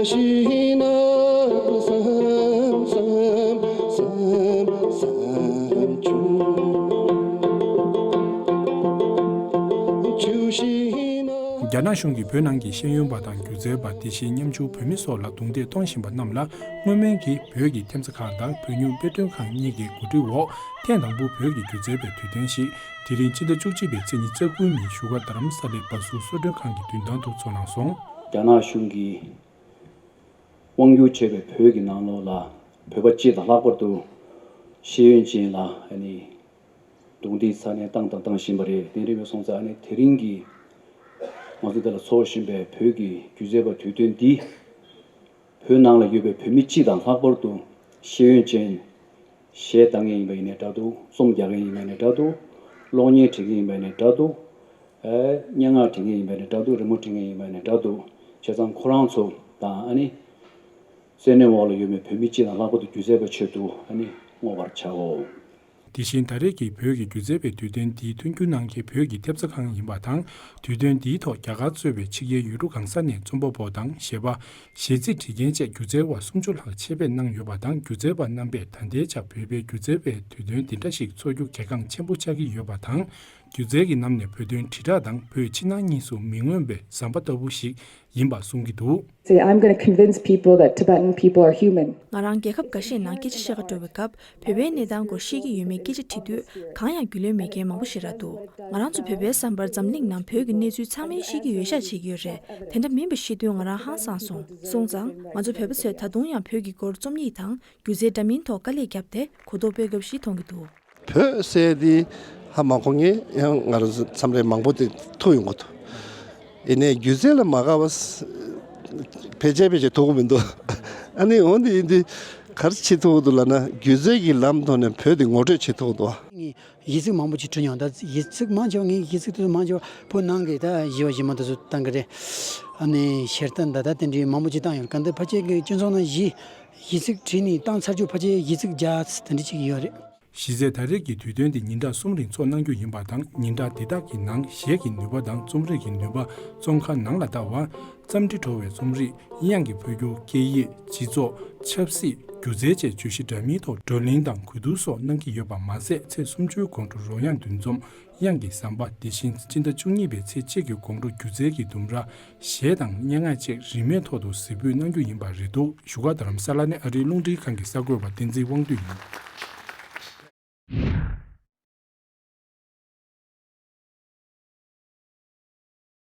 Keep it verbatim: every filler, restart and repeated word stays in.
ཤི་ན་བསམ་བསམ་བསམ་བསམ་བྱུང་བྱུང་ཤི་ན། རྒྱ་ནག་གཞུང་གིས་བོད་ནང་གི་ཤེས་ཡོན་པ་དང་སྒྱུ་རྩལ་པ། དེ་བཞིན་ཉམ་ཆུང་བོད་མི་སོགས་ལ་རྡུང་རྡེག་གཏོང་བཞིན་པ་རྣམས་ལ། སྔོན་མའི་གི་བོད་ཀྱི་ཐེབས་རྩ་ཁང་དང་བོད་ཉུལ་དཔེ་སྐྲུན་ཁང་གཉིས་ཀྱི་གོ་སྒྲིག་འོག་ཐེངས་དང་པོ་བོད་ཀྱི་སྒྱུ་རྩལ་པའི་དུས་སྟོན་ཞིག་དེ་རིང་ཕྱི་ཟླ་བཅུ་གཅིག་པའི་ཚེས་ཉི་ཤུ་རྩ་དགུ་ཉིན་བཞུགས་སྒར་རྡ་རམ་ས་ལའི་བ་སུ་གསོལ་མགྲོན་ཁང་གི་མདུན་ཐང་དུ་ཚོགས་གནང་སོང་། རྒྱ་ནག་གཞུང་གིས་དབང་སྒྱུར་བྱས་པའི་བོད་ཀྱི་ནང་ལོགས་ལ་བོད་པ་སྤྱི་དང་ལྷག་པར་དུ་ཤེས་ཡོན་ཅན་ལ་ཨ་ནི་རྡུང་རྡེག་ཚ་ནན་བཏང་དང་བཏང་བཞིན་པ་རེད། དེ་འདྲ་ཡིན་པ་སོང་ཙང་ཨ་ནི་དེ་རིང་གི་ང་ཚོ་འདི་ལ་ཚོགས་བཞིན་པའི་བོད་ཀྱི་སྒྱུ་རྩལ་པ་དུས་སྟོན་འདི། བོད་ནང་ལ་ཡོད་པའི་བོད་མི་སྤྱི་དང་ལྷག་པར་དུ་ཤེས་ཡོན་ཅན། གཞས་གཏང་མཁན་ཡིན་པ་ཡིན་ནའི་འདྲ་འདུག་རྩོམ་རྒྱག་མཁན་ཡིན་པ་ཡིན་ནའི་འདྲ་འདུག་གློག་བརྙན་འབྲི་མཁན་ཡིན་པ་ཡིན་ནའི་འདྲ་འདུག་ཨེ། སྙན་ངག་འབྲི་མཁན་ཡིན་པ་ཡིན་ནའི་འདྲ་འདུག་རི་མོ་འབྲི་མཁན་ཡིན་པ་ཡིན་ནའི་འདྲ་འདུག་བྱས་ཙང་ཁོ་རང་ཚོ་དང་ཨ་ནི་བཙན་གནོན་འོག་ལ་ཡོད་པའི་བོད་མི་སྤྱི་དང་ལྷག་པར་དུ་སྒྱུ་རྩལ་པའི་ཆེད་དུ་ཨ་ནི་བསྔོ་བར་བྱའོ། དེ་བཞིན་ད་རེས་ཀྱི་བོད་ཀྱི་སྒྱུ་རྩལ་པའི་དུས་སྟོན་འདིའི་མཐུན་འགྱུར་གནང་མཁན་བོད་ཀྱི་ཐེབས་རྩ་ཁང་ཡིན་པ་དང་། དུས་སྟོན་འདིའི་ཐོག་རྒྱ་གར་གཙོས་པའི་ཕྱི་རྒྱལ་ཡུལ་གྲུ་གང་ས་ནས་རྩོམ་པ་པོ་དང་གཞས་པ། གཞས་ཚིག་འབྲི་མཁན་བཅས་སྒྱུ་རྩལ་བ་སུམ་ཅུ་ལྷག་ཆེད་ཕེབས་གནང་ཡོད་པ་དང་། སྒྱུ་རྩལ་པ་རྣམ་པས་ད་ལྟའི་ཆར་བོད་པའི་སྒྱུ་རྩལ་པའི་དུས་སྟོན་འདི་འདྲ་ཞིག་འཚོགས་རྒྱུ་གལ་འགངས་ཆེན་པོ་ཆགས་ཀྱི་ཡོད་པ་དང་། སྒྱུ་རྩལ་གྱི་ལམ་ནས་བོད་དོན་དྲིལ་བསྒྲགས་དང་བོད་ཕྱི་ནང་གཉིས་སུ་མི་མངོན་པའི་ཟམ་པ་ལྟ་བུ་ཞིག་ཡིན་པ་གསུང་གི་འདུག། Say, I'm gonna convince people that Tibetan people are human. ང་རང་རྒྱལ་ཁབ་འགའ་ཤས་ནང་སྐད་ཆ་བཤད་ག་འགྲོ་བའི་སྐབས། བོད་པའི་གནས་སྟངས་སྐོར་ཤེས་ཀྱི་ཡོད་མེད་སྐད་ཆ་དྲི་དུས། གང་ཡང་རྒྱུས་ལོན་མེད་མཁན་མང་པོ་ཞིག་རག་འདུག། ང་རང་ཚོ་བོད་པའི་བསམ་པར་འཛམ་གླིང་ནང་བོད་ཀྱི་གནས་ཚུལ་ཚང་མས་ཤེས་ཀྱི་ཡོད་ཤག་བྱེད་ཀྱི་ཡོད་རེད། དེ་འདྲ་མིན་པ་ཤེས་དུས་ང་རང་ཧང་སངས་སོང་། སོང་ཙང་ང་ཚོ་བོད་པ་ཚོས་ད་དུང་ཡང་བོད་ཀྱི་སྐོར་རྩོམ་ཡིག་དང་སྒྱུ་རྩལ་འདྲ་མིན་ཐོག་དཀའ་ལས་བརྒྱབ་སྟེ་གོ་རྟོགས་སྤེལ་དགོས་པ་ཞིག་མཐོང་གི་འདུག། བོད་ཟེར་དེ་ཧ་མ་གོ་མཁན་ཡང་ང་རང་ཚོ་མཚམས་རེ་མང་པོ་དེ་ཐུག་ཡོང་གི་འདུག། ཡིན་ནའི་སྒྱུ་རྩལ་ལ་མ་དགའ་བ་ཕལ་ཆེར་ཕལ་ཆེར་ཐུག་གི་མི་འདུག། ཨ་ནི་འོན་ཏེ་ཡིན་དུས་ག་རེ་བྱེད་ཐུབ་ཀྱི་འདུག་ལབ་ན། སྒྱུ་རྩལ་གྱི་ལམ་ཐོག་ནས་བོད་དེ་ངོ་སྤྲོད་བྱེད་ཐུབ་ཀྱི་འདུག། ངས་གཞས་ཚིག་མང་པོ་ཅིག་བྲིས་མྱོང་། ད་གཞས་ཚིག་མང་ཆེ་བ་ངས་གཞས་ཚིག་དེ་ཚོ་མང་ཆེ་བ་བོད་ནང་གི་ད་གཞས་པ་གཞས་མ་དེ་ཚོ་བཏང་གི་རེད། ཨ་ནི་ཤེར་ཏན་ད་ད་དེ་འདྲའི་མང་པོ་ཅིག་བཏང་ཡོད། ག་འདི་ཕལ་ཆེར་གྱི་སྤྱི་ཚོགས་ནང་གཞས་གཞས་ཚིག་བྲིས་ནས་བཏང་ཚར་རྒྱུ་ཕལ་ཆེར་གཞས་ཚིག་བརྒྱ་དེ་འདྲ་ཅིག་ཡོད་རེད། གཞི་རྩའི་ད་རེས་ཀྱི་དུས་སྟོན་འདི་ཉིན་གྲངས་གསུམ་རིང་ཚོགས་གནང་རྒྱུ་ཡིན་པ་དང་། ཉིན་གྲངས་འདི་དག་གི་ནང་གཞས་ཀྱི་ནུས་པ་དང་རྩོམ་རིག་གི་ནུས་པ། རྩོམ་ཁང་ནང་ལ་ལྟ་བ། རྩོམ་འབྲི་བྲོ་བའི་རྩོམ་རིག། དབྱངས་ཀྱི་འཕོ་འགྱུར། སྐད་ཡིག། སྤྱི་ཚོགས། ཆབ་སྲིད། སྒྱུ་རྩལ་བཅས་བརྗོད་གཞི་འདྲ་མིན་ཐོག་བགྲོ་གླེང་དང་གོ་བསྡུར་སོགས་གནང་གི་ཡོད་པ་མ་ཟད། ཚེས་སུམ་ཅུའི་དགོང་དྲོ་རོལ་དབྱངས་འདུ་འཛོམས། དབྱངས་ཀྱི་ཟམ་པ། དེ་བཞིན་སྤྱི་ཟླ་བཅུ་གཉིས་པའི་ཚེས་གཅིག་གི་དགོང་དྲོ་སྒྱུ་རྩལ་གྱི་ལྡུམ་ར། གཞས་དང་སྙན་ངག་བཅས་རིན་མེད་ཐོག་ཏུ་གཟིགས་འབུལ་གནང་རྒྱུ་ཡིན་པ་རེད་འདུག། བཞུགས་སྒར་རྡ་རམ་ས་ལ་ནས་ཨ་རིའི་རླུང་འཕྲིན་ཁང་གི་གསར་འགོད་པ་བསྟན་འཛིན་དབང་འདུས་ཡིན།